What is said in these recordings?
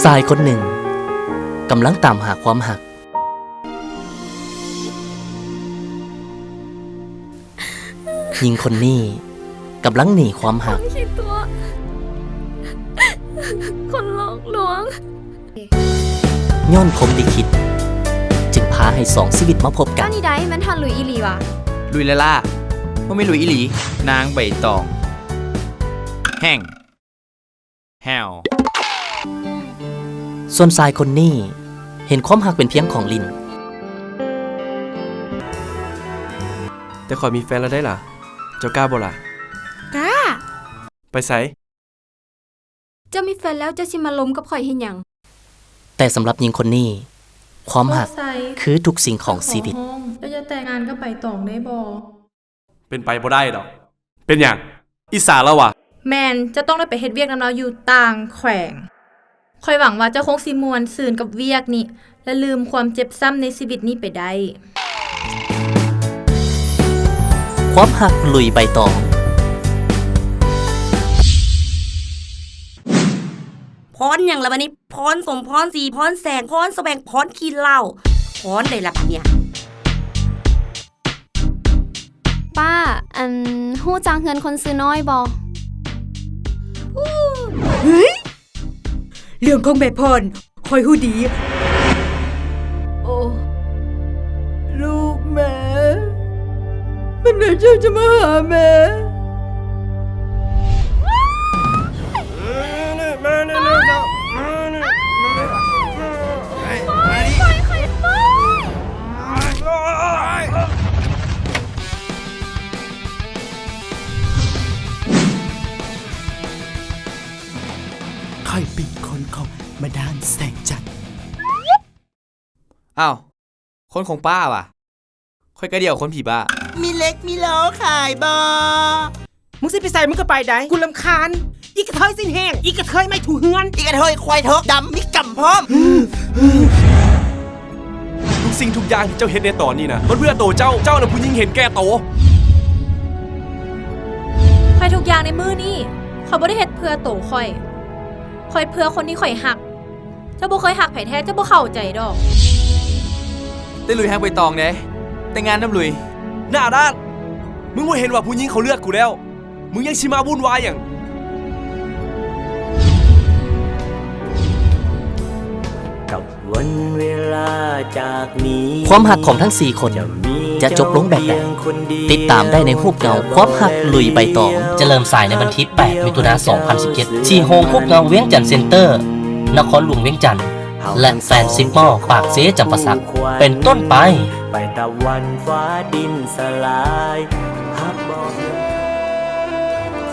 ຊາຍຄົນໜຶ່ງກຳລັງຕາມຫາຄວາມຮັກ. ຍິງຄົນນີ້ກຳລັງໜີຄວາມຮັກ. ຄົນຂີ້ຕົວະ ຄົນຫຼອກລວງ. ຍ້ອນພົມລິຂິດຈຶ່ງພາໃຫ້ສອງຊີວິດມາພົບກັນ. ອັນນີ້ໃດ ແມ່ນທ່ານລຸຍອີ່ຫຼີຫວາ? ລຸຍລ້າໆ ບໍ່ແມ່ນລຸຍອີ່ຫຼີ. ນາງໃບຕອງ ແຫ້ງ ແຫ້ວ. ສ່ວນຊາຍຄົນນີ້ເຫັນຄວາມຮັກເປັນພຽງຂອງຫຼິ້ນ. ແຕ່ຂ້ອຍມີແຟນແລ້ວໄດ໋ລະ ເຈົ້າກ້າບໍ່ລະ? ກ້າ. ໄປໃສ? ເຈົ້າມີແຟນແລ້ວ ເຈົ້າຊິມາລົມກັບຂ້ອຍເຮັດຫຍັງ? ແຕ່ສຳລັບຍິງຄົນນີ້ ຄວາມຮັກຄືທຸກສິ່ງຂອງຊີວິດ. ເຈົ້າຢ່າແຕ່ງງານກັບໃບຕອງໄດ້ບໍ່? ເປັນໄປບໍ່ໄດ້ດອກ. ເປັນຫຍັງ? ອິດສາລາວຫວາ? ແມ່ນ, ເຈົ້າຕ້ອງໄດ້ໄປເຮັດວຽກນຳລາວຢູ່ຕ່າງແຂວງ. ຂ້ອຍຫວັງວ່າເຈົ້າຄົງຊິມ່ວນຊື່ນກັບວຽກນີ້ ແລະ ລືມຄວາມເຈັບຊ້ຳໃນຊີວິດນີ້ໄປໄດ້. ຄວາມຮັກລຸຍໃບຕອງ. ພອນຫຍັງລະບາດນີ້? ພອນສົມ, ພອນສີ, ພອນແສງ, ພອນສະແຫວງ, ພອນຂີ້ເຫຼົ້າ, ພອນໃດລະບາດເນີ້ຍ? ປ້າ, ອັນ, ຮູ້ຈັກເຮືອນຄົນຊື່ນ້ອຍບໍ່? ເຮີ້ຍ! ເລື່ອງຂອງແມ່ພອນ ຂ້ອຍຮູ້ດີ. ໂອ້ ລູກແມ່, ເມື່ອໃດເຈົ້າຈະມາຫາແມ່? ຂ້ອຍເປັນຄົນຂອງມາດາມແສງຈັນ. ອ້າວ ຄົນຂອງປ້າຫວາ? ຂ້ອຍກະດຽວຄົນຜີບ້າ. ມີເຫຼັກມີໂລຂາຍບໍ່? ມຶງຊິໄປໃສມຶງກະໄປໄດ໋, ກູລຳຄານ. ອີກະເທີຍຊີ້ນແຫ້ງ, ອີກະເທີຍໄມ້ຖູເຮືອນ, ອີກະເທີຍຄວາຍເທີກດຳມີກຳພ້ອມ. ທຸກສິ່ງທຸກຢ່າງທີ່ເຈົ້າເຮັດໃນຕອນນີ້ນະ ມັນເພື່ອໂຕເຈົ້າ. ເຈົ້ານະຜູ້ຍິງເຫັນແກ່ໂຕ. ຂ້ອຍທຸກຢ່າງໃນມື້ນີ້ ຂ້ອຍບໍ່ໄດ້ເຮັດເພື່ອໂຕຂ້ອຍ, ຂ້ອຍເພື່ອຄົນທີ່ຂ້ອຍຮັກ. ເຈົ້າບໍ່ເຄີຍຮັກໃຜແທ້ ເຈົ້າບໍ່ເຂົ້າໃຈດອກ. ແຕ່ລຸຍຮັກໃບຕອງເດ້, ແຕ່ງງານນຳລຸຍ. ໜ້າດ້ານ! ມຶງບໍ່ເຫັນວ່າຜູ້ຍິງເຂົາເລືອກກູແລ້ວ? ມຶງຍັງຊິມາວຸ່ນວາຍຫຍັງ? ຄວາມຮັກຂອງທັງສີ່ຄົນຈະຈົບລົງແບບໃດ? ຕິດຕາມໄດ້ໃນຮູບເງົາຄວາມຮັກລຸຍໃບຕອງ. ຈະເລີ່ມສາຍໃນວັນທີແປດ ມິຖຸນາ ສອງພັນສິບເຈັດ ທີ່ໂຮງຮູບເງົາວຽງຈັນເຊັນເຕີ ນະຄອນຫຼວງວຽງຈັນ ແລະ ແຟນຊິບມໍ ປາກເຊ ຈຳປາສັກ ເປັນຕົ້ນໄປ.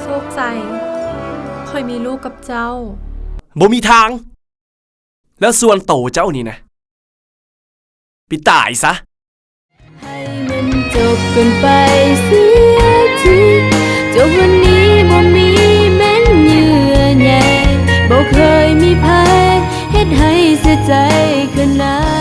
ໂຊກໄຊ, ຂ້ອຍມີລູກກັບເຈົ້າ. ບໍ່ມີທາງ. ແລ້ວສ່ວນໂຕເຈົ້ານີ້ນະ ໄປຕາຍຊະ. ໃຫ້ມັນຈົບກັນໄປເສຍທີ, ຈົບວັນນີ້ບໍ່ມີແມ່ນເຍື່ອໃຍ, ບໍ່ເຄີຍມີໃຜເຮັດໃຫ້ເສຍໃຈຂະໜາດ